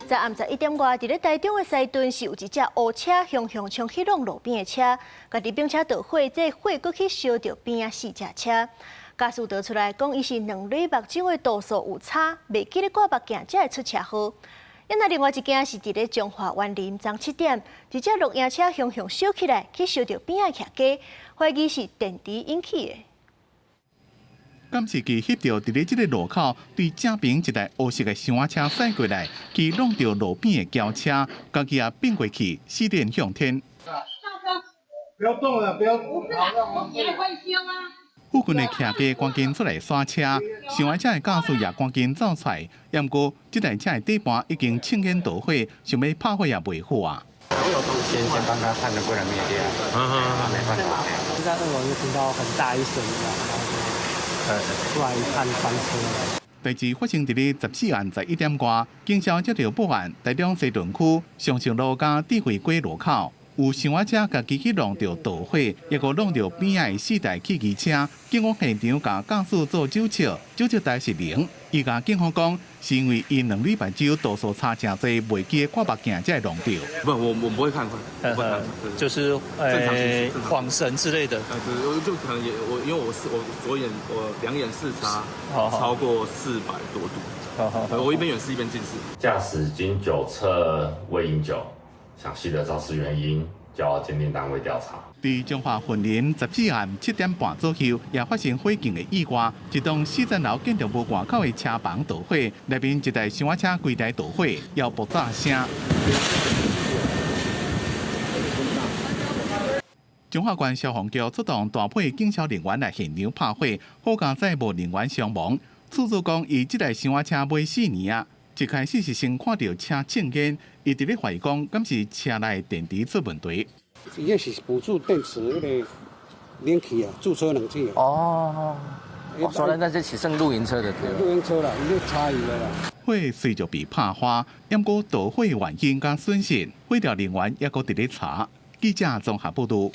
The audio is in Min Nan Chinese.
昨暗11點外，佇咧台中的西屯是有一隻烏車雄雄衝去挵路邊的車，家己並車著火，這火閣去燒著邊仔四隻車。駕駛蹛出來講，伊是兩蕊目睭的度數有差，袂記咧掛目鏡才會出車禍。那另外一件是佇咧彰化員林昨7點，一隻露營車雄雄燒起來，去燒著邊仔徛家，懷疑是電池引起的。監視器翕著佇咧這個路口，對正爿一台烏色的小車駛過來，去挵著路邊的轎車，家己也變過去，四輪向天。不要動了，不要。附近的徛家趕緊出來剎車，小車的駕駛也趕緊走出來。毋過，這台車的底盤已經青煙著火，想欲拍火也袂好啊。先幫他看能不能滅掉，沒辦法。在二樓就聽到很大一聲，然後就出來一看翻車。代誌發生佇咧14暗11點外，警消接著報案，台中西屯區松山路佮智慧街路口，有小車家己去挵著導火，抑閣挵著邊仔的四台汽機車。警方現場共駕駛做酒測，酒測值是零。伊共警方講，是因為伊兩蕊目睭度數差誠濟，袂記得掛目鏡才會挵著。不，我不會看，不會看，就是晃神之類的。對，就可能也我因為我是我左眼我兩眼視差超過400多度，我一邊遠視一邊近視。駕駛經酒測未飲酒，詳細的肇事原因交鑑定單位調查。佇彰化雲林14暗7點半左右，也發生火警的意外，一棟四層樓建築物外口的車房著火，內面一台小車規台著火，有爆炸聲。彰化縣消防局出動大批警消人員來現場拍火，好佳哉無人員傷亡。厝主講，伊這台小車買4年啊，一開始是先看著車青煙，伊佇咧懷疑講，敢是車內電池出問題。伊那是輔助電池彼个冷氣啊，駐車冷氣。哦，所以那這是算露營車的對。露營車啦，伊咧插伊的啦。火隨著被拍花，毋過著火原因佮損失，火調人員猶閣佇咧查。記者綜合報導。